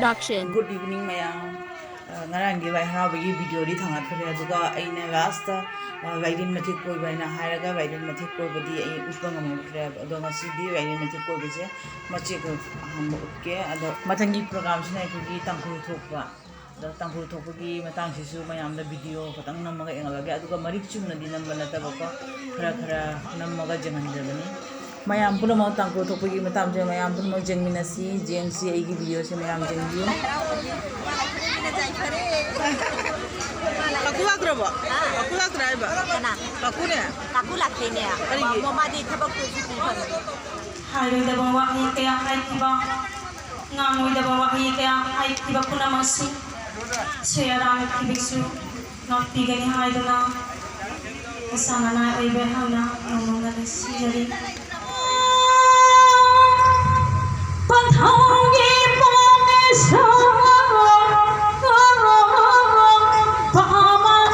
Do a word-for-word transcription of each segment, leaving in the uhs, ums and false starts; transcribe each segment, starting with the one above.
Action. Good evening, ꯃꯌꯥꯝ꯫ ꯑ, ꯉꯔꯥꯡꯒꯤ ꯂꯥꯏ ꯍꯔꯥꯎꯕꯒꯤ videoꯗꯤ ꯊꯥꯡꯒꯠꯈ꯭ꯔꯦ, ꯑꯗꯨꯒ ꯑꯩꯅ lastꯇ, ꯑ, ꯂꯥꯏꯔꯦꯟ ꯃꯊꯦꯛ ꯀꯣꯏꯕ ꯍꯥꯏꯅ ꯍꯥꯏꯔꯒ ꯂꯥꯏꯔꯦꯟ ꯃꯊꯦꯛ ꯀꯣꯏꯕꯗꯤ ꯑꯩ ꯎꯠꯄ ꯉꯝꯍꯧꯗ꯭ꯔꯦ꯫ ꯑꯗꯣ ꯉꯁꯤꯗꯤ ꯂꯥꯏꯔꯦꯟ ꯃꯊꯦꯛ ꯀꯣꯏꯕꯁꯦ ꯃꯆꯦꯠ ꯑꯃ ꯑꯍꯥꯟꯕ ꯎꯠꯀꯦ꯫ ꯑꯗꯣ ꯃꯊꯪꯒꯤ programꯁꯤꯅ ꯑꯩꯈꯣꯏꯒꯤ ꯇꯥꯡꯈꯨꯜ ꯊꯣꯛꯄ꯫ ꯑꯗꯣ ꯇꯥꯡꯈꯨꯜ ꯊꯣꯛꯄꯒꯤ ꯃꯇꯥꯡꯁꯤꯁꯨ ꯃꯌꯥꯝꯗ video ꯈꯛꯇꯪ ꯅꯝꯃꯒ ꯌꯦꯡꯍꯜꯂꯒꯦ, ꯑꯗꯨꯒ ꯃꯔꯤꯛ ꯆꯨꯝꯅꯗꯤ ꯅꯝꯕ ꯅꯠꯇꯕꯀꯣ, ꯈꯔ ꯈꯔ ꯅꯝꯃꯒ ꯌꯦꯡꯍꯟꯖꯕꯅꯤ꯫ ꯃꯌꯥꯝ ꯄꯨꯝꯅꯃꯛ ꯇꯥꯡꯈꯨꯜ ꯊꯣꯛꯄꯒꯤ ꯃꯇꯥꯡꯁꯦ ꯃꯌꯥꯝ ꯄꯨꯝꯅꯃꯛ ꯌꯦꯡꯃꯤꯟꯅꯁꯤ, ꯌꯦꯡꯁꯤ, ꯑꯩꯒꯤ videoꯁꯦ ꯃꯌꯥꯝ ꯌꯦꯡꯕꯤꯌꯨ꯫ ꯀꯥꯀꯨ ꯂꯥꯛꯇ꯭ꯔꯕꯣ? ꯀꯥꯀꯨ ꯂꯥꯛꯇ꯭ꯔꯥ ꯍꯥꯏꯕ? ꯀꯅꯥ? ꯀꯥꯀꯨꯅꯦ? ꯀꯥꯀꯨ ꯂꯥꯛꯇꯦꯅꯦ꯫ ꯀꯔꯤꯒꯤ? ꯃ-, ꯃꯥꯗꯤ ꯊꯕꯛꯇꯨ ꯁꯨꯇꯤ ꯐꯪꯉꯦ꯫ ꯍꯥꯏꯔꯣꯏꯗꯕ ꯋꯥꯍꯩ ꯀꯌꯥ ꯍꯥꯏꯈꯤꯕ, ꯉꯥꯡꯂꯣꯏꯗꯕ ꯋꯥꯍꯩ ꯀꯌꯥ ꯍꯥꯏꯈꯤꯕ ꯄꯨꯝꯅꯃꯛꯁꯨ ꯁꯣꯏ ꯑꯔꯥꯟ ꯈꯤꯕꯤꯛꯁꯨ ꯉꯥꯛꯄꯤꯒꯅꯤ ꯍꯥꯏꯗꯨꯅ ꯏꯁꯥ ꯅꯥꯅꯥꯏ ꯑꯣꯏꯕ ꯍꯥꯏꯅ ꯅꯣꯡꯃ ꯅꯣꯡꯃꯒꯤ ꯁꯤꯖꯔꯤ꯫ ꯄꯟꯊꯧꯒꯤ ꯄꯣꯝꯃꯤꯁꯨ ꯄꯥꯃꯜ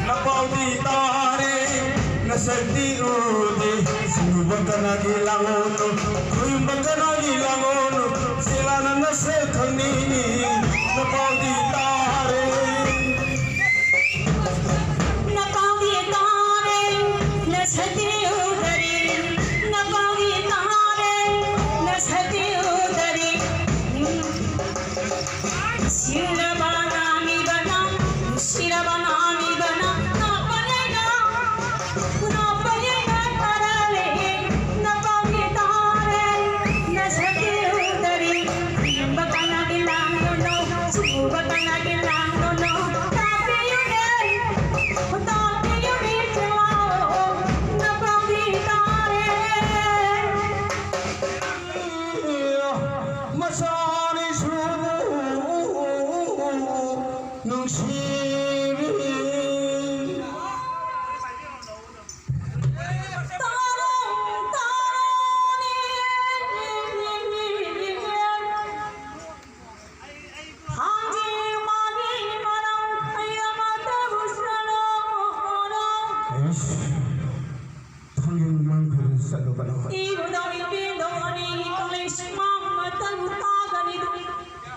ꯅꯄꯥꯎꯗꯤ ꯇꯥꯔꯦ, ꯅꯁꯛꯇꯤ ꯎꯗꯦ꯫ ꯁꯤꯡꯅꯕ ꯀꯅꯥꯒꯤ ꯂꯥꯡꯉꯣꯅꯣ? ꯈꯨꯔꯨꯝꯕ ꯀꯅꯥꯒꯤ ꯂꯥꯡꯉꯣꯅꯣ? ꯁꯦꯂꯥꯅ ꯅꯁꯛ ꯈꯪꯅꯤꯡꯉꯤ, ꯅꯄꯥꯎꯗꯤ ꯇꯥꯔꯦ꯫ ꯅꯄꯥꯎꯗꯤ ꯇꯥꯔꯦ, ꯅꯁꯛꯇꯤ ꯎꯗꯔꯤ꯫ ꯅꯄꯥꯎꯗꯤ ꯇꯥꯔꯦ, ꯅꯁꯛꯇꯤ ꯎꯗꯔꯤ꯫ ꯅꯨꯡꯁꯤꯔꯕ ꯅꯥꯃꯤꯕꯅ, ꯅꯨꯡꯁꯤꯔꯕ ꯅꯥꯃꯤꯕꯅ, ꯅꯄꯥꯎꯗꯤ ꯊꯥꯡꯖꯤꯡ ꯃꯔꯝ ꯈꯣꯏꯗꯁꯨ ꯆꯠꯂꯨꯒꯅꯨ꯫ ꯏꯕꯨꯙꯧ ꯏꯕꯦꯟꯗꯧ ꯑꯅꯤ ꯀꯪꯂꯩ ꯁꯨꯃꯥꯡ ꯃꯇꯜꯕꯨ ꯇꯥꯒꯅꯤꯗꯣ꯫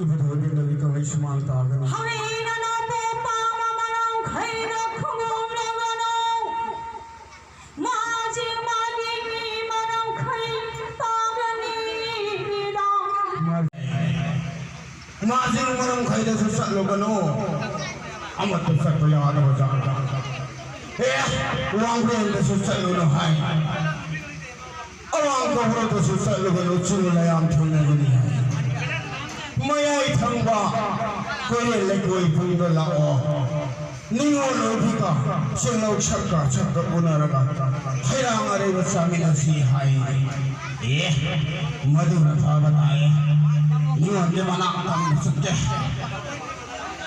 ꯏꯕꯨꯙꯧ ꯏꯕꯦꯟꯗꯧ ꯑꯅꯤ ꯀꯪꯂꯩ ꯁꯨꯃꯥꯡ ꯇꯥꯒꯅꯤ꯫ ꯍꯧꯔꯦ ꯅꯅꯥꯎ ꯄꯣꯄꯥ ꯃꯃꯥ ꯅꯪ ꯈꯩꯅ ꯈꯣꯡꯒꯨꯝ ꯂꯧꯒꯅꯨ꯫ ꯃꯥꯖꯤꯡ ꯃꯥꯒꯤ ꯃꯤ ꯃꯔꯝ ꯈꯩ ꯇꯥꯒꯅꯤꯗꯣ꯫ ꯃꯥꯖꯤꯡ ꯃꯔꯝ ꯈꯩꯗꯁꯨ ꯆꯠꯂꯨꯒꯅꯨ꯫ ꯑꯃꯠꯇ ꯆꯠꯄ ꯌꯥꯗꯕ ꯖꯥꯠ꯫ ꯑꯦ, ꯋꯥꯡꯕ꯭ꯔꯦꯟꯗꯁꯨ ꯆꯠꯂꯨꯅꯨ ꯍꯥꯏ꯫ ꯑꯋꯥꯡ ꯀꯧꯕ꯭ꯔꯨꯗꯁꯨ ꯆꯠꯂꯨꯒꯅꯨ, ꯆꯤꯡ ꯂꯌꯥꯝ ꯊꯨꯡꯅꯒꯅꯤ ꯍꯥꯏ꯫ ꯃꯌꯥꯏ ꯊꯪꯕ ꯀꯣꯏꯔꯦꯜ ꯂꯩꯀꯣꯏ ꯄꯨꯡꯗ ꯂꯥꯛꯑꯣ꯫ ꯅꯤꯉꯣꯜ ꯑꯣꯏꯕꯤꯒ ꯆꯤꯡꯂꯧ ꯁꯛꯀ ꯁꯛꯀ ꯎꯅꯔꯒ ꯍꯩꯔꯥꯡ ꯑꯔꯩꯕ ꯆꯥꯃꯤꯟꯅꯁꯤ ꯍꯥꯏ꯫ ꯑꯦ, ꯃꯗꯨꯅ ꯐꯕ ꯇꯥꯏꯌꯦ꯫ ꯅꯤꯉꯣꯜꯒꯤ ꯃꯅꯥꯛ ꯇꯝꯅ ꯆꯠꯀꯦ꯫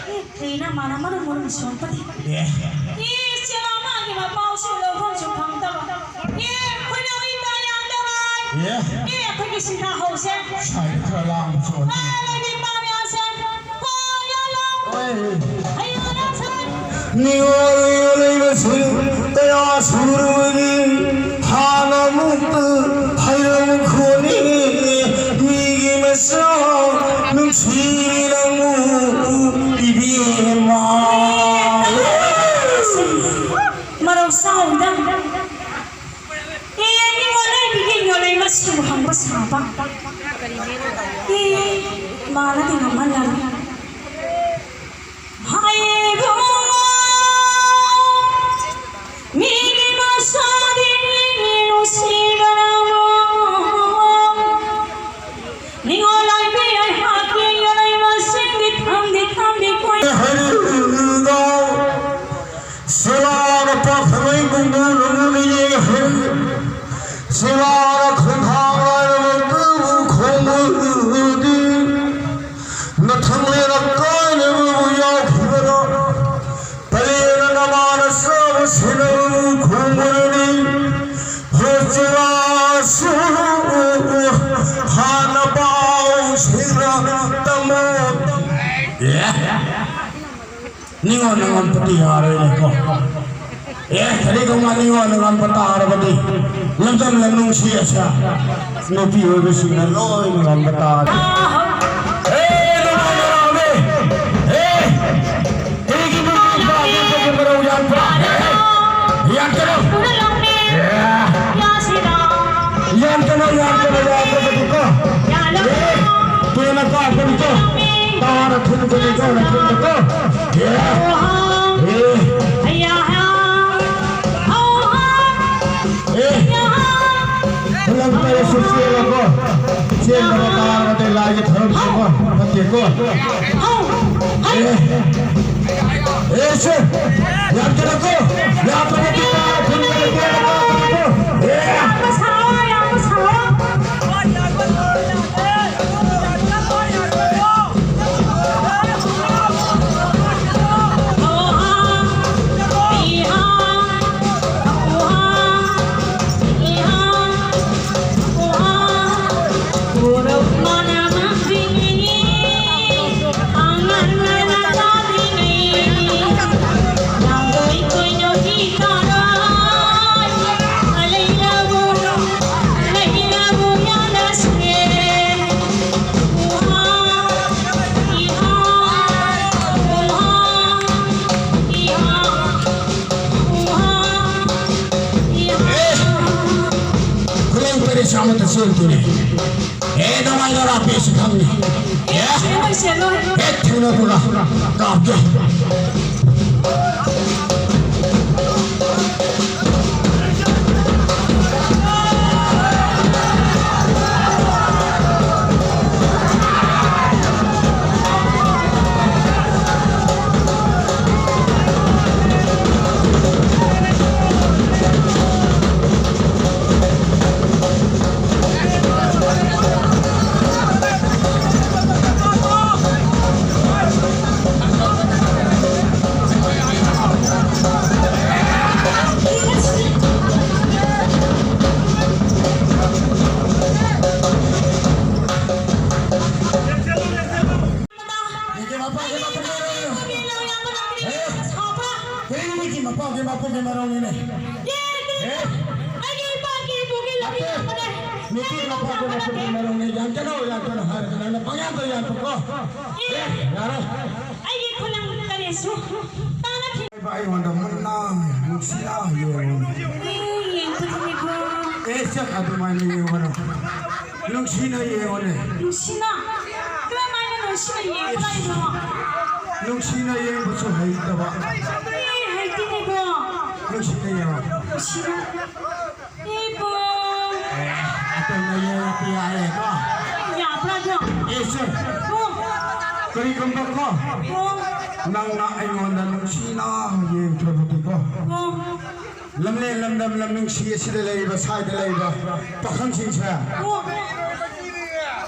ꯑꯦ, ꯀꯩꯅ ꯃꯥꯅ ꯃꯔꯨꯝ ꯃꯔꯨꯝ ꯁꯣꯟꯄꯗꯤ꯫ ꯑꯦ꯫ ꯑꯦ, ꯆꯦꯂꯥ ꯃꯥꯒꯤ ꯃꯄꯥꯎꯁꯨ ꯂꯧꯐꯝꯁꯨ ꯈꯪꯗꯕ꯫ ꯑꯦ, ꯑꯩꯈꯣꯏꯅ ꯍꯨꯏ ꯇꯥ ꯌꯥꯝꯗꯕ꯫ ꯑꯦ꯫ ꯑꯦ, ꯑꯩꯈꯣꯏꯒꯤ ꯁꯤꯡꯊꯥ ꯍꯧꯁꯦ꯫ ꯁꯥꯏꯗ ꯈꯔ ꯂꯥꯡꯕꯁꯨ ꯑꯣꯏ꯫ ꯑꯦ, ꯂꯩꯕꯤ ꯄꯥꯝ ꯌꯥꯁꯦ꯫ ꯍꯣꯏ, ꯌꯥꯂꯣ꯫ ꯑꯣꯏ꯫ ꯍꯩ, ꯌꯥꯂꯣ, ꯁꯦ꯫ ꯅꯤꯉꯣꯜ ꯂꯩꯕꯁꯤꯡ ꯀꯌꯥ ꯁꯨꯔꯕꯒꯤ ꯍꯥꯟꯅ ꯑꯃꯨꯛꯇ ꯍꯩꯔꯝ ꯈꯣꯠꯅꯤ꯫ ꯃꯤꯒꯤ ꯃꯆꯥ ꯅꯨꯡꯁꯤꯔꯝꯃꯨ ꯏꯕꯦꯝꯃ꯫ ꯃꯔꯧ ꯁꯥꯎꯗ꯫ ꯑꯦ, ꯅꯤꯉꯣꯜ ꯂꯩꯕꯤꯒꯤ ꯌꯣꯜꯂꯩ ꯃꯁꯤꯕꯨ ꯍꯪꯕ ꯁꯥꯕ꯫ ꯑꯦ, ꯃꯥꯅꯗꯤ ꯉꯝꯍꯜꯂꯔꯣꯏ꯫ ꯍꯥꯏꯕ ꯃꯤꯒꯤ ꯃꯁꯥꯗꯤ ꯅꯨꯡꯁꯤꯕꯅ ꯅꯤꯉꯣꯜ ꯂꯥꯏꯕꯤ ꯑꯩꯍꯥꯛꯀꯤ ꯌꯣꯜꯂꯩ ꯃꯁꯤꯡꯗꯤ ꯊꯝꯗꯤ ꯊꯝꯕꯤ ꯀꯣꯏ꯫ ꯍꯔꯤꯒꯥꯎ ꯁꯤꯂꯥꯅ ꯄꯥꯈꯪꯂꯩ ꯀꯨꯝꯕꯨ ꯅꯨꯃꯨꯅ ꯌꯦꯡꯍꯟ꯫ ꯁꯤꯂꯥꯅ ꯈꯣꯡꯊꯥꯡ ꯂꯥꯏꯔꯕ ꯀꯨꯝꯕꯨ ꯈꯣꯡꯕꯨꯗꯤ ꯅꯊꯪꯂꯦꯅ ꯀꯥꯏꯅꯕꯕꯨ ꯌꯥꯎꯈꯤꯕꯅꯣ? ꯄꯂꯦꯅ ꯅꯃꯥꯅ ꯆꯥꯕ ꯁꯤꯟꯅꯕꯕꯨ ꯈꯣꯡꯕꯅꯤ꯫ ꯍꯣꯆꯤꯋꯥꯁꯨ ꯍꯥꯟꯅ ꯄꯥꯎꯁꯤꯡꯅ ꯇꯝꯃꯣ꯫ ꯑꯦ? ꯅꯤꯉꯣꯜꯅ ꯉꯝꯄꯗꯤ ꯌꯥꯔꯣꯏꯅꯦꯀꯣ꯫ ꯑꯦ, ꯀꯔꯤꯒꯨꯝꯕ ꯅꯤꯉꯣꯜꯅ ꯉꯝꯕ ꯇꯥꯔꯕꯗꯤ, ꯂꯝꯗꯝ ꯂꯝꯅꯨꯡꯁꯤ ꯑꯁꯦ ꯅꯨꯄꯤ ꯑꯣꯏꯕꯁꯤꯡꯅ ꯂꯣꯏꯅ ꯉꯝꯕ ꯇꯥꯔꯦ꯫ ꯑꯦ, ꯅꯨꯡꯉꯥꯏꯅ ꯂꯥꯎꯅꯦ꯫ ꯑꯦ, ꯀꯔꯤꯒꯤ ꯅꯨꯄꯤ ꯅꯨꯄꯥ ꯅꯨꯄꯤꯒꯤ ꯃꯔꯧ ꯌꯥꯟꯕ? ꯑꯦ, ꯌꯥꯟꯒꯅꯨ꯫ ꯑꯦ, ꯌꯥꯟꯒꯅꯨ, ꯌꯥꯟꯒꯅꯨ, ꯌꯥꯟꯒꯅꯨꯀꯣ꯫ ꯑꯦ, ꯇꯣꯏꯅ ꯀꯥꯞꯀꯅꯨꯀꯣ꯫ ꯇꯥꯔ ꯊꯤꯟꯒꯅꯤ, ꯇꯥꯔ ꯊꯤꯟꯒꯅꯨꯀꯣ꯫ ꯑꯦ, ꯑꯦ꯫ ꯑꯦ, ꯈꯨꯂꯪ ꯇꯧꯔꯁꯨ ꯆꯦꯜꯂꯣꯀꯣ꯫ ꯆꯦꯟꯗꯕ ꯇꯥꯔꯒꯗꯤ ꯂꯥꯏꯒꯤ ꯊꯧꯔꯝꯁꯤꯀꯣ ꯐꯠꯇꯦꯀꯣ꯫ ꯑꯦ, ꯑꯦ, ꯁꯦ, ꯌꯥꯝ ꯆꯦꯜꯂꯣꯀꯣ꯫ ꯌꯥꯝ ꯐꯠꯇꯦꯀꯣ꯫ ꯈꯨꯟꯗ ꯆꯦꯜꯂꯣꯀꯣ꯫ ꯑꯦ꯫ ꯈꯨꯂꯪ ꯄꯦꯔꯤꯁ ꯑꯃꯠꯇ ꯆꯦꯟꯗꯣꯏꯅꯦ꯫ ꯑꯦ, ꯅꯃꯥꯏ ꯅꯔꯥ ꯄꯦꯠꯁꯤ ꯈꯪꯅꯤ꯫ ꯑꯦ, ꯁꯦꯟꯅꯣꯏ, ꯁꯦꯟꯅꯣꯏ꯫ ꯍꯦꯛ ꯊꯦꯡꯅꯕꯒ ꯀꯥꯞꯀꯦ꯫ ꯅꯨꯄꯤ ꯀꯞꯄꯛꯄ ꯃꯇꯨꯡꯒꯤ ꯃꯔꯝꯅꯦ꯫ ꯌꯥꯟꯒꯅꯨ, ꯌꯥꯟꯒꯅꯨ ꯍꯥꯏꯔꯒ ꯅꯪꯅ ꯄꯪꯌꯥꯟꯗ ꯌꯥꯟꯕꯀꯣ꯫ ꯑꯦ, ꯌꯥꯔꯦ꯫ ꯑꯩꯒꯤ ꯈꯨꯂꯪ ꯀꯔꯤꯁꯨ ꯇꯥꯅ ꯊꯤ- ꯑꯩꯉꯣꯟꯗ ꯃꯨꯟꯅ ꯅꯨꯡꯁꯤꯅ ꯌꯦꯡꯉꯨꯅꯦ꯫ ꯑꯦ, ꯌꯦꯡꯕꯗꯨꯅꯤꯀꯣ꯫ ꯑꯦ, ꯁꯛ ꯑꯗꯨꯃꯥꯏꯅ ꯌꯦꯡꯉꯨꯅꯦ꯫ ꯅꯨꯡꯁꯤꯅ ꯌꯦꯡꯉꯨꯅꯦ꯫ ꯅꯨꯡꯁꯤꯅ? ꯀꯔꯝꯍꯥꯏꯅ ꯅꯨꯡꯁꯤꯅ ꯌꯦꯡꯕ ꯍꯥꯏꯅꯣ? ꯅꯨꯡꯁꯤꯅ ꯌꯦꯡꯕꯁꯨ ꯍꯩꯇꯕ꯫ ꯑꯦ, ꯍꯩꯇꯦꯅꯦꯀꯣ꯫ ꯅꯨꯡꯁꯤꯅ ꯌꯦꯡꯉꯣ꯫ ꯅꯨꯡꯁꯤꯅ꯫ ꯏꯕꯨꯡ꯫ ꯑꯦ, ꯑꯇꯩꯅ ꯌꯦꯡꯉꯛꯄ ꯌꯥꯔꯦꯀꯣ? ꯌꯥꯕ꯭ꯔꯥ ꯑꯗꯣ? ꯑꯦꯁꯦ, ꯑꯣ, ꯀꯔꯤꯒꯨꯝꯕ ꯀꯣ, ꯑꯣ, ꯅꯪꯅ ꯑꯩꯉꯣꯟꯗ ꯅꯨꯡꯁꯤꯅ ꯌꯦꯡꯈ꯭ꯔꯕꯗꯤꯀꯣ, ꯑꯣ, ꯂꯝꯂꯦꯟ ꯂꯝꯗꯝ ꯂꯝꯅꯨꯡꯁꯤ ꯑꯁꯤꯗ ꯂꯩꯔꯤꯕ, ꯁ꯭ꯋꯥꯏꯗ ꯂꯩꯔꯤꯕ ꯄꯥꯈꯪꯁꯤꯡꯁꯦ, ꯑꯣ꯫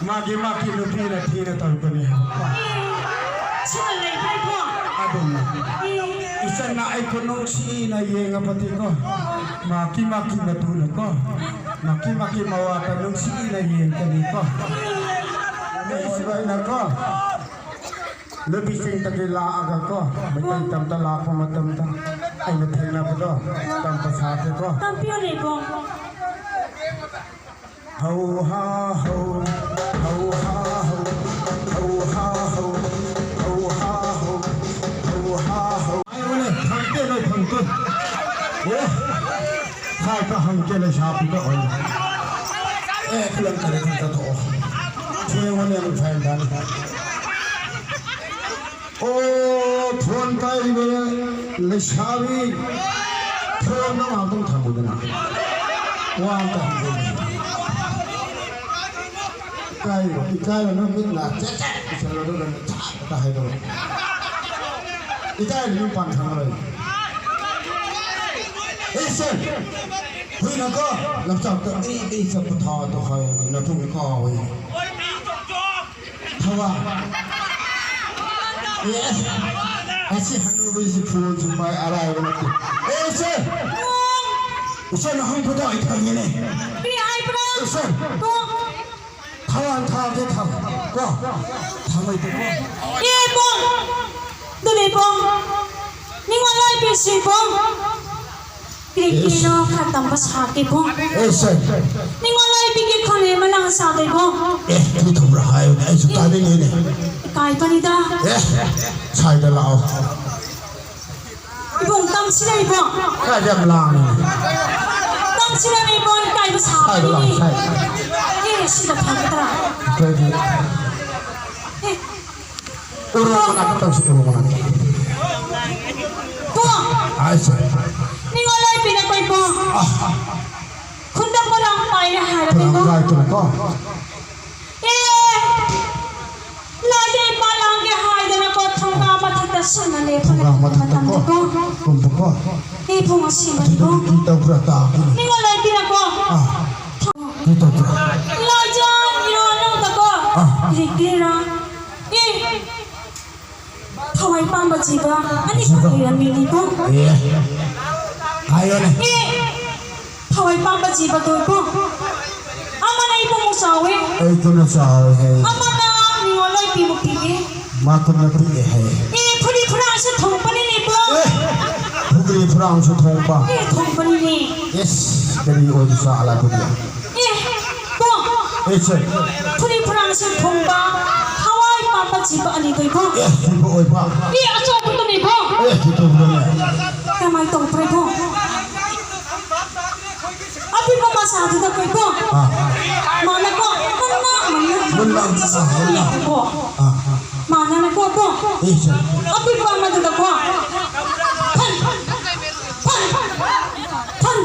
ꯃꯥꯒꯤ ꯃꯥꯒꯤ ꯅꯨꯄꯤꯅ ꯊꯤꯅ ꯇꯧꯔꯛꯀꯅꯤ꯫ ꯁꯤꯅ ꯂꯩꯕ꯭ꯔꯥꯀꯣ? ꯑꯗꯨꯝꯅ꯫ ꯏꯆꯟꯅ ꯑꯩ ꯈꯨꯅꯨꯡꯁꯤꯅ ꯌꯦꯡꯉꯕꯗꯤꯀꯣ, ꯃꯥꯀꯤ ꯃꯥꯀꯤ ꯃꯇꯨꯅꯀꯣ, ꯃꯥꯀꯤ ꯃꯥꯀꯤ ꯃꯋꯥꯇ ꯅꯨꯡꯁꯤꯅ ꯌꯦꯡꯒꯅꯤꯀꯣ꯫ ꯃꯤꯁꯤꯕ ꯑꯩꯅꯀꯣ, ꯅꯨꯄꯤꯁꯤꯡꯗꯒꯤ ꯂꯥꯛꯑꯒꯀꯣ, ꯃꯩꯇꯩ ꯇꯝꯗ ꯂꯥꯛꯄ ꯃꯇꯝꯗ ꯑꯩꯅ ꯊꯦꯡꯅꯕꯗꯣ ꯇꯝꯕ ꯁꯥꯒꯦꯀꯣ꯫ ꯇꯝꯕꯤꯌꯨꯅꯦ ꯏꯕꯨꯡ꯫ ꯍꯧ ꯍꯥ ꯍꯧ, ꯍꯧ ꯍꯥ ꯍꯧ, ꯍꯧ ꯍꯥ ꯍꯧ, ꯍꯧ ꯍꯥ ꯍꯧ, ꯍꯧ ꯍꯥ ꯍꯧ꯫ ꯍꯥꯏꯌꯨꯅꯦ, ꯐꯪꯇꯦ ꯅꯣꯏ ꯐꯪꯇꯦ꯫ ꯑꯦ, ꯁꯥꯏ ꯈꯔ ꯍꯪꯒꯦ ꯂꯩꯁꯥꯕꯤꯗ ꯑꯣꯏꯅ꯫ ꯑꯦ, ꯈꯨꯂꯪ ꯀꯔꯤ ꯈꯔ ꯆꯠꯊꯣꯛꯑꯣ꯫ ꯊꯦꯡꯉꯨꯅꯦ, ꯅꯨꯡꯁꯥ ꯌꯥꯝ ꯁꯥꯅꯤ꯫ ꯑꯣ, ꯐꯣꯟ ꯄꯥꯏꯔꯤꯕ ꯂꯩꯁꯥꯕꯤ, ꯐꯣꯟꯗꯣ ꯉꯥꯏꯍꯥꯛꯇꯪ ꯊꯝꯃꯨꯗꯅ꯫ ꯋꯥ ꯑꯝꯇ ꯍꯪꯖꯒꯦ꯫ ꯏꯀꯥꯏꯔꯣ, ꯏꯀꯥꯏꯔꯣ, ꯅꯪ ꯃꯤꯠ ꯅꯥ ꯆꯦꯠ ꯆꯦꯠ ꯎꯏꯁꯜꯂꯣ, ꯑꯗꯨꯒ ꯅꯪ ꯆꯥꯛ ꯑꯝꯇ ꯍꯥꯏꯗꯣꯔꯛꯑꯣ꯫ ꯏꯀꯥꯏꯔꯗꯤ ꯌꯨꯝ ꯄꯥꯟ ꯊꯥꯡꯉꯔꯣꯏ꯫ ꯑꯦ, ꯁꯦ, ꯍꯨꯏꯅꯀꯣ, ꯂꯝꯆꯥꯎꯇ ꯏ ꯏ ꯆꯠꯄ ꯊꯥꯗꯣ ꯍꯥꯏ, ꯅꯇꯨꯡ ꯀꯥꯎꯋꯦ꯫ ꯊꯋꯥ꯫ ꯑꯦ, ꯑꯁꯤ ꯍꯅꯨꯕꯤꯁꯤ ꯐꯣꯟꯁꯨ ꯄꯥꯏ, ꯑꯔꯥꯏꯕ ꯅꯠꯇꯦ꯫ ꯑꯦ, ꯏꯆꯦ! ꯏꯆꯦ, ꯅꯍꯪ ꯈꯨꯗꯣ ꯑꯩ ꯊꯝꯒꯦꯅꯦ꯫ ꯀꯔꯤ ꯍꯥꯏꯕ꯭ꯔꯥ? ꯏꯆꯦ! ꯊꯋꯥꯟ ꯊꯥꯒꯦ ꯊꯝ-, ꯀꯣ? ꯊꯝꯃꯩꯗꯦꯀꯣ? ꯑꯦ, ꯏꯕꯨꯡ! ꯑꯗꯨꯅꯦ, ꯏꯕꯨꯡ! ꯅꯤꯡꯉꯣꯜ ꯂꯥꯏꯕꯤꯁꯤ, ꯏꯕꯨꯡ! ꯀꯔꯤ ꯀꯔꯤꯅꯣ ꯈꯔ ꯇꯝꯕ ꯁꯥꯒꯦ, ꯏꯕꯨꯡ! ꯑꯦ, ꯏꯆꯦ! ꯅꯤꯡꯉꯣꯜ ꯑꯩꯒꯤ ꯈꯣꯟꯖꯦꯜ ꯑꯃ ꯂꯥꯡ ꯁꯥꯗꯣꯏꯕꯣ? ꯑꯦ, ꯀꯔꯤ ꯇꯧꯕ꯭ꯔꯥ ꯍꯥꯏꯌꯨꯅꯦ, ꯑꯩꯁꯨ ꯇꯥꯅꯤꯡꯉꯤꯅꯦ꯫ ꯏꯀꯥꯏꯕꯅꯤꯗ꯫ ꯑꯦ, ꯁꯥꯏꯗ ꯂꯥꯛꯑꯣ꯫ ꯏꯕꯨꯡ, ꯇꯝꯁꯤꯜꯂꯛꯏꯕꯣ? ꯀꯥꯏꯗ ꯌꯥꯝ ꯂꯥꯡꯉꯤꯅꯦ? ꯇꯝꯁꯤꯜꯂꯛꯏꯕꯣ, ꯏꯀꯥꯏꯕ ꯁꯥꯏꯗ ꯂꯥꯛꯑꯣ, ꯁꯥꯕꯅꯤꯅꯦ꯫ ꯁꯥꯏꯗ꯫ ꯑꯦ, ꯁꯤꯗ ꯐꯝꯒꯗ꯭ꯔꯥ? ꯀꯩꯒꯤ? ꯑꯦ, ꯎꯔꯣ ꯃꯅꯥꯛꯇ ꯇꯧꯁꯤ, ꯎꯔꯣ ꯃꯅꯥꯛꯇ꯫ ꯄꯣ! ꯍꯥꯏꯁꯦ꯫ ꯅꯤꯡꯉꯣꯜ ꯂꯣꯏꯕꯤꯅ ꯀꯣꯏ ꯄꯣ꯫ ꯑꯥ꯫ ꯈꯨꯟꯗ ꯄꯣꯂꯥꯡ ꯄꯥꯏꯔꯦ ꯍꯥꯏꯔꯕ ꯄꯣꯂꯥꯡ ꯄꯣ꯫ ꯄꯥꯏꯗꯅꯀꯣ꯫ ꯑꯦ! ꯂꯥꯏꯗ ꯏꯄꯥ ꯂꯥꯡꯒꯦ ꯍꯥꯏꯗꯅꯀꯣ, ꯊꯣꯡꯒꯥ ꯃꯊꯛꯇ ꯁꯨꯝꯅ ꯂꯦꯞꯄ ꯊꯣꯡꯒꯥ ꯂꯩꯕ ꯃꯊꯛꯇꯀꯣ꯫ ꯃꯇꯝꯗꯀꯣ꯫ ꯀꯨꯝꯕꯀꯣ꯫ ꯑꯦ, ꯏꯕꯨꯡ ꯑꯁꯦꯡꯕꯅꯤꯀꯣ꯫ ꯑꯗꯨꯗꯤ ꯀꯔꯤ ꯇꯧꯕ꯭ꯔꯥ ꯇꯥꯕꯅꯤ꯫ ꯅꯤꯡꯉꯣꯜ ꯂꯣꯏꯕꯤꯅꯀꯣ꯫ ꯑꯥ꯫ ꯀꯔꯤ ꯇꯧꯕ꯭ꯔꯥ? ꯂꯥꯏꯖꯥ ꯏꯔꯣ ꯅꯪꯗꯀꯣ꯫ ꯑꯥ꯫ ꯀꯔꯤ ꯀꯔꯤꯔꯥ? ꯑꯦ! ꯊꯋꯥꯏ ꯄꯥꯝꯕ ꯖꯤꯕ ꯑꯅꯤꯈꯛ ꯖꯤꯕ꯫ ꯂꯩꯔꯝꯃꯤꯅꯤꯀꯣ꯫ ꯑꯦ꯫ ꯍꯥꯏꯌꯣꯅꯦ꯫ ꯑꯦ! ꯊꯋꯥꯏ ꯄꯥꯝꯕ ꯖꯤꯕꯗꯣꯀꯣ꯫ ꯑꯃꯅ ꯏꯕꯨꯡꯉꯣ ꯆꯥꯎꯋꯦ꯫ ꯑꯩ ꯊꯨꯅ ꯆꯥꯎꯋꯦ ꯍꯥꯏ꯫ ꯑꯃꯅ ꯅꯤꯉꯣꯜ ꯂꯣꯏꯕꯤꯕꯨ ꯄꯤꯛꯑꯦ꯫ ꯃꯥ ꯊꯨꯅ ꯄꯤꯛꯑꯦ ꯍꯥꯏ꯫ ꯑꯦ, ꯐꯨꯔꯤ ꯐꯨꯔꯥꯁꯨ ꯊꯣꯡꯕꯅꯤꯅꯦꯀꯣ꯫ ꯑꯦ! ꯐꯨꯒ꯭ꯔꯤ ꯐꯨꯔꯥꯡꯁꯨ ꯊꯣꯡꯕ꯫ ꯑꯦ, ꯊꯣꯡꯕꯅꯤꯅꯦ꯫ ꯏꯁ, ꯀꯔꯤ ꯑꯣꯏꯕ ꯖꯥꯠꯂ ꯑꯗꯨꯗꯤ? ꯑꯦ, ꯄꯣ꯫ ꯑꯦ, ꯁꯦ꯫ ꯐꯨꯔꯤ ꯐꯨꯔꯥꯡꯁꯨ ꯊꯣꯡꯕ, ꯊꯋꯥꯏ ꯄꯥꯝꯕ ꯖꯤꯕ ꯑꯅꯤꯗꯣ ꯏꯕꯣ꯫ ꯑꯦ, ꯖꯤꯕ ꯑꯣꯏꯕ꯫ ꯑꯦ, ꯑꯆꯧꯕꯗꯨꯅꯦ ꯏꯕꯣ꯫ ꯑꯦ, ꯖꯤꯕꯗꯨꯅꯦ꯫ ꯀꯃꯥꯏ ꯇꯧꯕ꯭ꯔꯥ ꯏꯕꯣ? ꯑꯄꯤꯛꯄ ꯃꯆꯥꯗꯨꯗ ꯀꯣ ꯏꯕꯣ꯫ ꯑꯥ꯫ ꯃꯥꯅꯀꯣ, ꯃꯨꯟꯅ, ꯃꯨꯟꯅ꯫ ꯃꯨꯟꯅ ꯑꯝꯇ ꯆꯥꯍꯜꯂꯣ꯫ ꯏꯕꯣ꯫ ꯑꯥ꯫ ꯃꯥꯅꯅꯦꯀꯣ ꯏꯕꯣ꯫ ꯑꯦ, ꯁꯦ꯫ ꯑꯄꯤꯛꯄ ꯑꯃꯗꯨꯗꯀꯣ꯫ ꯐꯟ, ꯐꯟ꯫ ꯐꯟ!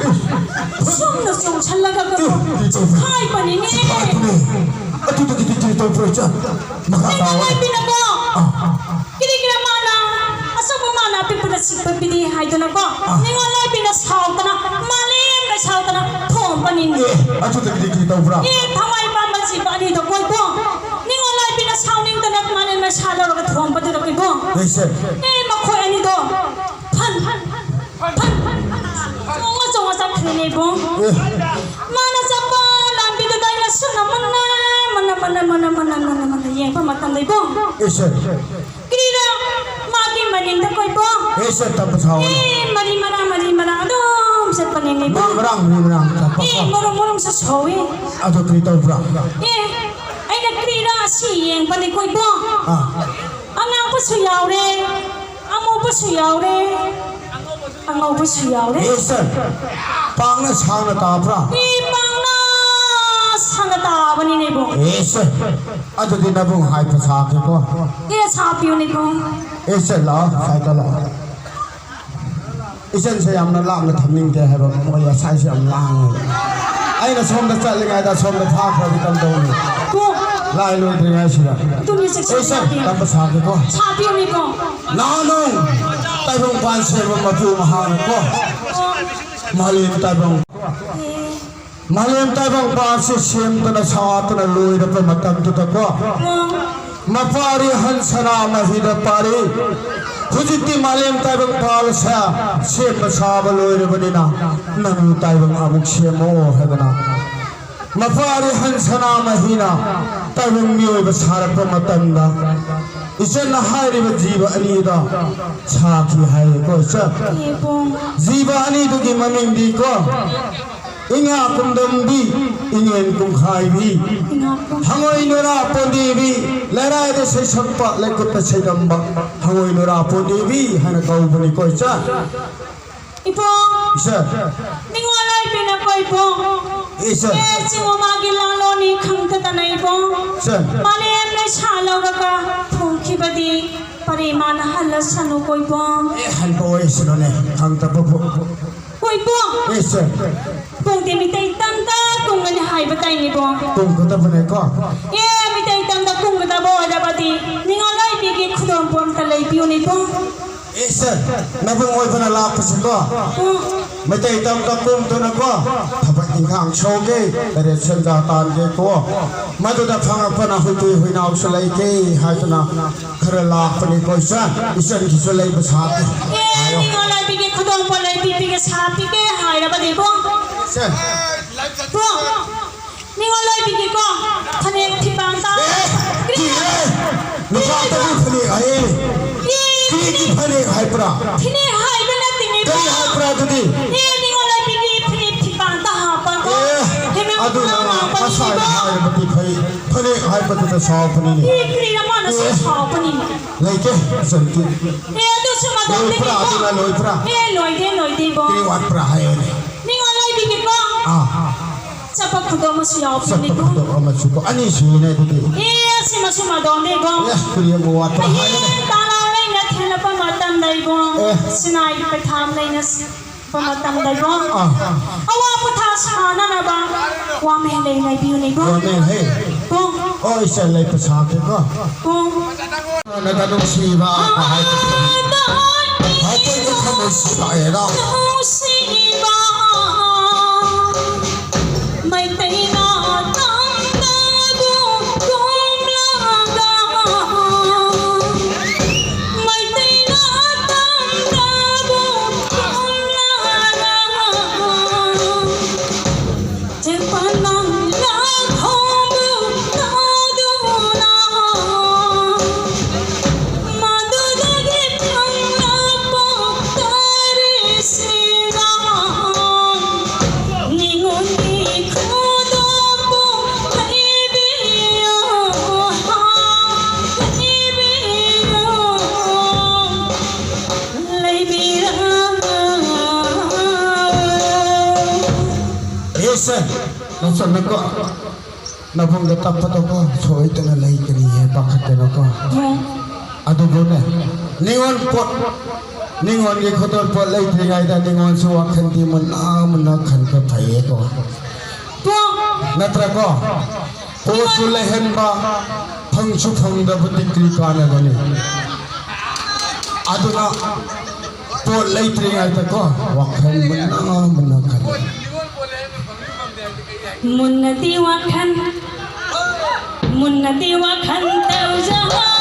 ꯁꯨꯝꯅ ꯆꯣꯡꯁꯜꯂꯒ ꯑꯦ, ꯀꯔꯤ ꯇꯧꯕ꯭ꯔꯥ? ꯍꯥꯏꯕꯅꯤꯅꯦ꯫ ꯍꯥꯏꯕꯅꯦ꯫ ꯑꯗꯨꯗꯒꯤꯗꯤ ꯀꯔꯤ ꯇꯧꯕ꯭ꯔꯥ, ꯏꯆꯥ? ꯃꯈꯥ ꯇꯥꯑꯣꯅꯦ꯫ ꯅꯤꯡꯉꯣꯜꯂꯣꯏꯕꯤꯅꯀꯣ꯫ ꯑꯥ, ꯑꯥ꯫ ꯀꯔꯤꯒꯤꯔ ꯃꯥꯅ ꯑꯆꯧꯕ ꯃꯥꯅ ꯑꯄꯤꯛꯄꯗ ꯆꯤꯛꯄ ꯄꯤꯔꯤ ꯍꯥꯏꯗꯨꯅꯀꯣ? ꯑꯥ꯫ ꯅꯤꯡꯉꯣꯜꯂꯣꯏꯕꯤꯅ ꯁꯥꯎꯗꯅ, ꯃꯥꯂꯦꯝꯗ ꯁꯥꯎꯗꯅ ꯊꯣꯝꯕꯅꯤꯅꯦ꯫ ꯑꯦ, ꯑꯗꯨꯗꯒꯤꯗꯤ ꯀꯔꯤ ꯇꯧꯕ꯭ꯔꯥ? ꯑꯦ, ꯊꯋꯥꯏ ꯄꯥꯟꯕ ꯖꯤꯕ ꯑꯅꯤꯗꯣ ꯀꯣꯏꯀꯣ꯫ ꯅꯤꯡꯉꯣꯜꯂꯣꯏꯕꯤꯅ ꯁꯥꯎꯅꯤꯡꯗꯅ ꯃꯥꯂꯦꯝꯗ ꯁꯥ ꯂꯧꯔꯒ ꯊꯣꯝꯕꯗꯨꯗ ꯀꯣꯏꯀꯣ꯫ ꯑꯦ, ꯁꯦ꯫ ꯑꯦ, ꯃꯈꯣꯏ ꯑꯅꯤꯗꯣ ꯐꯟ, ꯐꯟ, ꯐꯟ, ꯐꯟ, ꯐꯟ꯫ ꯆꯣꯡꯉ ꯆꯣꯡꯉ ꯆꯠꯈ꯭ꯔꯦꯅꯦ ꯏꯕꯨꯡ꯫ ꯑꯦ꯫ ꯃꯥꯅ ꯆꯠꯄ ꯂꯝꯕꯤꯗꯨꯗ ꯑꯩꯅ ꯁꯨꯝꯅ ꯃꯨꯟꯅ, ꯃꯨꯟꯅ, ꯃꯨꯟꯅ ꯌꯦꯡꯕ ꯃꯇꯝꯗ ꯏꯕꯨꯡ꯫ ꯑꯦ, ꯁꯦ꯫ ꯀꯔꯤꯔ ꯃꯥꯒꯤ ꯃꯅꯤꯡꯗ ꯀꯣ ꯏꯕꯨꯡ꯫ ꯑꯦ, ꯁꯦ, ꯇꯞꯄ ꯁꯥꯎꯅꯨ꯫ ꯑꯦ, ꯃꯔꯤ ꯃꯔꯥ, ꯃꯔꯤ ꯃꯔꯥ ꯑꯗꯨꯝ ꯆꯠꯄꯅꯦ ꯏꯕꯨꯡ꯫ ꯃꯔꯤ ꯃꯔꯥꯡ, ꯃꯔꯤ ꯃꯔꯥꯡ ꯆꯠꯄ ꯑꯦ, ꯀꯣ꯫ ꯃꯔꯨꯝ ꯃꯔꯨꯝꯁꯨ ꯁꯧꯏ꯫ ꯑꯗꯨ ꯀꯔꯤ ꯇꯧꯕ꯭ꯔꯥ? ꯑꯦ, ꯑꯩꯅ ꯀꯔꯤꯔꯥ ꯑꯁꯤ ꯌꯦꯡꯕꯅꯤꯀꯣ ꯏꯕꯨꯡ꯫ ꯑꯥ꯫ ꯑꯉꯥꯡꯕꯁꯨ ꯌꯥꯎꯔꯦ, ꯑꯃꯨꯕꯁꯨ ꯌꯥꯎꯔꯦ, ꯑꯉꯧꯕꯁꯨ ꯌꯥꯎꯔꯦ꯫ ꯑꯦ, ꯁꯦ, ꯄꯥꯛꯅ ꯁꯥꯡꯅ ꯇꯥꯕ꯭ꯔꯥ? ꯑꯦ, ꯄꯥꯛꯅ ꯁꯥꯡꯅ ꯇꯥꯕꯅꯤꯅꯦ ꯏꯕꯨꯡ꯫ ꯑꯦ, ꯁꯦ, ꯑꯗꯨꯗꯤ ꯅꯕꯨꯡ ꯍꯥꯏꯕ ꯁꯥꯒꯦꯀꯣ꯫ ꯑꯦ, ꯁꯥꯕꯤꯌꯨꯅꯦ ꯏꯕꯨꯡ꯫ ꯑꯦ, ꯁꯦ, ꯂꯥꯛꯑꯣ, ꯁ꯭ꯋꯥꯏꯗ ꯂꯥꯛꯑꯣ꯫ ꯏꯆꯟꯁꯦ ꯌꯥꯝꯅ ꯂꯥꯞꯅ ꯊꯝꯅꯤꯡꯗꯦ ꯍꯥꯏꯕ, ꯃꯣꯏ ꯉꯁꯥꯏꯁꯦ ꯌꯥꯝ ꯂꯥꯡꯉꯦꯕ꯫ ꯑꯩꯅ ꯁꯣꯝꯗ ꯆꯠꯂꯤꯉꯩꯗ ꯁꯣꯝꯗ ꯊꯥꯈ꯭ꯔꯗꯤ ꯀꯝꯗꯧꯅꯤ? ꯀꯣ꯫ ꯂꯥꯏ ꯂꯣꯏꯗ꯭ꯔꯤꯉꯩꯁꯤꯗ꯫ ꯑꯗꯨꯅꯤ ꯆꯦꯛꯁꯤꯟꯅ ꯑꯩ ꯁꯛ ꯇꯥꯛꯄꯤꯌꯨ꯫ ꯇꯝꯕ ꯁꯥꯒꯦꯀꯣ꯫ ꯁꯥꯕꯤꯌꯨꯅꯦ ꯀꯣ꯫ ꯅꯍꯥꯟ ꯅꯣꯡ ꯇꯥꯏꯕꯪ ꯄꯥꯟ ꯁꯦꯝꯕ ꯃꯄꯨ ꯃꯍꯥꯛꯅꯀꯣ꯫ ꯀꯣ꯫ ꯃꯥꯂꯦꯝ ꯇꯥꯏꯕꯪ꯫ ꯑꯦ꯫ ꯃꯥꯂꯦꯝ ꯇꯥꯏꯕꯪꯄꯥꯟꯁꯤ ꯁꯦꯝꯗꯅ ꯁꯥꯗꯅ ꯂꯣꯏꯔꯕ ꯃꯇꯝꯗꯨꯗꯀꯣ, ꯃꯄꯥꯔꯤ ꯍꯟ ꯁꯅꯥꯃꯍꯤꯗ ꯄꯥꯔꯤ, ꯍꯧꯖꯤꯛꯇꯤ ꯃꯥꯂꯦꯝ ꯇꯥꯏꯕꯪꯄꯥꯜꯁꯦ ꯁꯦꯝꯕ ꯁꯥꯕ ꯂꯣꯏꯔꯕꯅꯤꯅ ꯅꯪ ꯇꯥꯏꯕꯪ ꯑꯃꯨꯛ ꯁꯦꯝꯃꯣ ꯍꯥꯏꯗꯅ ꯃꯄꯥꯔꯤ ꯍꯟ ꯁꯅꯥꯃꯍꯤꯅ ꯇꯥꯏꯕꯪ ꯃꯤꯑꯣꯏꯕ ꯁꯥꯔꯛꯄ ꯃꯇꯝꯗ ꯏꯆꯟꯅ ꯍꯥꯏꯔꯤꯕ ꯖꯤꯕ ꯑꯅꯤꯗ ꯁꯥꯈꯤ ꯍꯥꯏꯌꯦꯀꯣ ꯏꯆꯟ꯫ ꯖꯤꯕ ꯑꯅꯤꯗꯨꯒꯤ ꯃꯃꯤꯡꯗꯤꯀꯣ ꯏꯉꯥ ꯀꯨꯝꯗꯝꯕꯤ, ꯏꯉꯦꯟ ꯀꯨꯝꯈꯥꯏꯕꯤ, ꯍꯉꯣꯏ ꯅꯨꯔꯥ ꯄꯣꯟꯗꯦꯕꯤ, ꯂꯩꯔꯥꯏꯗ ꯁꯩꯁꯛꯄ, ꯂꯩꯀꯨꯠꯇ ꯁꯩꯗꯝꯕ, ꯍꯉꯣꯏ ꯅꯨꯔꯥ ꯄꯣꯟꯗꯦꯕꯤ ꯍꯥꯏꯅ ꯀꯧꯕꯅꯤꯀꯣ ꯏꯆꯥ꯫ ꯏꯕꯣꯡ꯫ ꯏꯆꯥ꯫ ꯅꯤꯡꯉꯣꯜ ꯑꯣꯏꯕꯤꯅꯀꯣ ꯏꯕꯣꯡ꯫ ꯏꯆꯥ꯫ ꯑꯦ ꯆꯤꯡꯉꯨ ꯃꯥꯒꯤ ꯂꯥꯡꯂꯣꯅꯤ ꯈꯪꯗꯗꯅ ꯏꯕꯣꯡ꯫ ꯏꯆꯥ꯫ ꯃꯥꯂꯦꯝ ꯂꯩꯁꯥ ꯂꯧꯔꯒ ꯊꯣꯡꯈꯤꯕꯗꯤ ꯄꯔꯦꯃꯥꯅ ꯍꯜꯂꯁꯅꯨꯀꯣ ꯏꯕꯣꯡ꯫ ꯑꯦ ꯍꯟꯕ ꯑꯣꯏꯁꯅꯨꯅꯦ ꯈꯪꯗꯕꯕꯨ꯫ ꯍꯣꯏ ꯏꯕꯣꯡ꯫ ꯏꯆꯥ꯫ ꯄꯨꯡꯗꯤ ꯃꯤꯇꯩ ꯇꯝꯗ ꯀꯨꯝꯒꯅꯤ ꯍꯥꯏꯕ ꯇꯥꯏꯅꯦ ꯏꯕꯣꯡ꯫ ꯀꯨꯝꯒꯗꯕꯅꯦꯀꯣ꯫ ꯑꯦ ꯃꯤꯇꯩ ꯇꯝꯗ ꯀꯨꯝꯒꯗꯕ ꯑꯣꯏꯔꯕꯗꯤ ꯅꯤꯡꯉꯣꯜ ꯑꯣꯏꯕꯤꯒꯤ ꯈꯨꯗꯣꯜꯄꯣꯠ ꯑꯝꯇ ꯂꯩꯕꯤꯌꯨꯅꯦ ꯏꯕꯣꯡ꯫ ꯏꯆꯥ꯫ ꯅꯕꯨꯡ ꯑꯣꯏꯕꯅ ꯂꯥꯛꯄꯁꯤꯀꯣ꯫ ꯎꯝ꯫ ꯃꯩꯇꯩ ꯇꯝꯗ ꯀꯨꯝꯗꯨꯅꯀꯣ ꯊꯕꯛ ꯏꯪꯈꯥꯡ ꯁꯨꯒꯦ, ꯇꯔꯦꯠ ꯁꯦꯟꯖꯥ ꯇꯥꯟꯒꯦꯀꯣ꯫ ꯃꯗꯨꯗ ꯐꯪꯉꯛꯄꯅ ꯍꯨꯏꯇꯨꯏ ꯍꯨꯏꯅꯥꯎꯁꯨ ꯂꯩꯒꯦ ꯍꯥꯏꯗꯨꯅ ꯈꯔ ꯂꯥꯛꯄꯅꯤꯀꯣ ꯏꯆꯟ꯫ ꯏꯆꯟꯒꯤꯁꯨ ꯂꯩꯕ ꯁꯥꯒꯦ꯫ ꯑꯦ, ꯍꯥꯏꯌꯣ꯫ ꯅꯤꯡꯉꯣꯜ ꯑꯣꯏꯕꯤꯒꯤ ꯈꯨꯗꯣꯜꯄꯣꯠ ꯂꯩꯕꯤꯕꯤꯒꯦ ꯁꯥꯕꯤꯒꯦ ꯍꯥꯏꯔꯕꯅꯤꯀꯣ꯫ ꯏꯆꯟ꯫ ꯏꯕꯣꯡ꯫ ꯅꯤꯡꯉꯣꯜ ꯑꯣꯏꯕꯤꯒꯤꯀꯣ ꯐꯅꯦꯛ ꯐꯤꯕꯥꯡ ꯇꯥ-, ꯑꯦ, ꯀꯔꯤ? ꯀꯤꯍꯦ! ꯅꯨꯄꯥꯇꯕꯨ ꯐꯅꯦꯛ ꯍꯥꯏꯌꯦ꯫ ꯀꯤ-, ꯀꯤꯒꯤ ꯐꯅꯦꯛ ꯍꯥꯏꯕ꯭ꯔꯥ? ꯐꯅꯦꯛ ꯍꯥꯏꯕ ꯅꯠꯇꯦꯅꯦ ꯀꯔꯤ ꯏꯕꯣꯡ꯫ ꯍꯥꯏꯕ꯭ꯔꯥ ꯑꯗꯨꯗꯤ? ꯑꯦ, ꯅꯤꯡꯉꯣꯜ ꯄꯗꯨꯗ ꯁꯥꯎꯕꯅꯤꯅꯦ꯫ ꯑꯦ, ꯀꯔꯤꯔ ꯃꯥꯅ ꯑꯦ꯫ ꯁꯥꯎꯕꯅꯤꯅꯦ? ꯂꯩꯇꯦ, ꯏꯆꯟꯒꯤ꯫ ꯑꯦ, ꯑꯗꯨꯁꯨ ꯃꯇꯝꯗꯒꯤ ꯂꯣꯏꯕ꯭ꯔꯥ, ꯀꯣ꯫ ꯑꯗꯨꯅ ꯂꯣꯏꯕ꯭ꯔꯥ? ꯑꯦ, ꯂꯣꯏꯗꯦ, ꯂꯣꯏꯗꯦ, ꯏꯕꯣ꯫ ꯀꯔꯤ ꯋꯥꯠꯄ꯭ꯔꯥ ꯍꯥꯏꯌꯨꯅꯦ꯫ ꯅꯤꯡꯉꯣꯜ ꯂꯩꯕꯤꯒꯦꯀꯣ꯫ ꯑꯥ꯫ ꯆꯠꯄ ꯈꯨꯗꯣꯡ ꯑꯃꯁꯨ ꯌꯥꯎꯕꯅꯤꯀꯣ꯫ ꯆꯠꯄ ꯈꯨꯗꯣꯡ ꯑꯃꯁꯨꯀꯣ꯫ ꯑꯅꯤ ꯁꯨꯏꯅꯦ ꯑꯗꯨꯗꯤ꯫ ꯑꯦ, ꯑꯁꯤ ꯃꯁꯨ ꯃꯗꯣꯝꯅꯤꯀꯣ꯫ ꯑꯦ, ꯀꯔꯤ ꯑꯃꯨꯛ ꯋꯥꯠꯄ꯭ꯔꯥ ꯍꯥꯏꯌꯨꯅꯦ꯫ ꯍꯌꯦꯡ ꯇꯥꯅ ꯂꯩꯅ ꯊꯦꯡꯅꯕ ꯃꯇꯝꯗ ꯏꯕꯣ꯫ ꯑꯦ꯫ ꯁꯤꯅꯥꯏꯒꯤ ꯄꯩꯊꯥꯝ ꯂꯩꯅ ꯃꯇꯝꯗꯀꯣ꯫ ꯑꯥ꯫ ꯑꯋꯥ ꯄꯣꯊꯥ ꯁꯥꯅꯅꯕ ꯋꯥꯃꯦ ꯂꯩ ꯂꯩꯕꯤꯌꯨꯅꯦꯀꯣ꯫ ꯋꯥꯃꯦ ꯍꯦ꯫ ꯀꯣ꯫ ꯑꯣ, ꯏꯆꯦ ꯂꯩ ꯄꯩꯁꯥ ꯀꯣ꯫ ꯀꯣ꯫ ꯅꯪꯒ ꯅꯨꯡꯁꯤꯕ ꯍꯥꯏꯕꯗꯤ꯫ ꯍꯥꯏꯕꯗꯤ ꯊꯃꯣꯏ ꯁꯤꯕ ꯍꯥꯏꯔꯣ꯫ ꯅꯨꯡꯁꯤꯕ꯫ ꯃꯩꯇꯩꯅ ꯇꯝꯗꯕꯨ ꯀꯣꯝꯂꯒ꯫ ꯂꯩꯕꯤꯔꯣ꯫ ꯑꯦꯁꯦ, ꯅꯆꯟꯅꯀꯣ, ꯅꯕꯨꯡꯗ ꯇꯞꯄꯗꯀꯣ, ꯁꯣꯏꯗꯅ ꯂꯩꯒꯅꯤ ꯍꯥꯏ ꯄꯥꯈꯠꯀꯅꯨꯀꯣ꯫ ꯍꯣꯏ꯫ ꯑꯗꯨꯕꯨꯅꯦ, ꯅꯤꯉꯣꯜ ꯄꯣꯠ, ꯅꯤꯉꯣꯜꯒꯤ ꯈꯨꯗꯣꯜ ꯄꯣꯠ ꯂꯩꯇ꯭ꯔꯤꯉꯩꯗ ꯅꯤꯉꯣꯜꯁꯨ ꯋꯥꯈꯜꯗꯤ ꯃꯨꯟꯅ ꯃꯨꯟꯅ ꯈꯟꯕ ꯐꯩꯌꯦꯀꯣ꯫ ꯄꯣ꯫ ꯅꯠꯇ꯭ꯔꯀꯣ? ꯄꯣꯠꯁꯨ ꯂꯩꯍꯟꯕ, ꯐꯪꯁꯨ ꯐꯪꯗꯕꯗꯤ ꯀꯔꯤ ꯀꯥꯟꯅꯒꯅꯤ? ꯑꯗꯨꯅ ꯄꯣꯠ ꯂꯩꯇ꯭ꯔꯤꯉꯩꯗꯀꯣ, ꯋꯥꯈꯜ ꯃꯨꯟꯅ ꯃꯨꯟꯅ ꯈꯜꯂꯨ꯫ ꯃꯨꯟꯅꯗꯤ ꯋꯥꯈꯜ, ꯃꯨꯟꯅꯗꯤ ꯋꯥꯈꯜ ꯇꯧꯖꯍꯧ꯫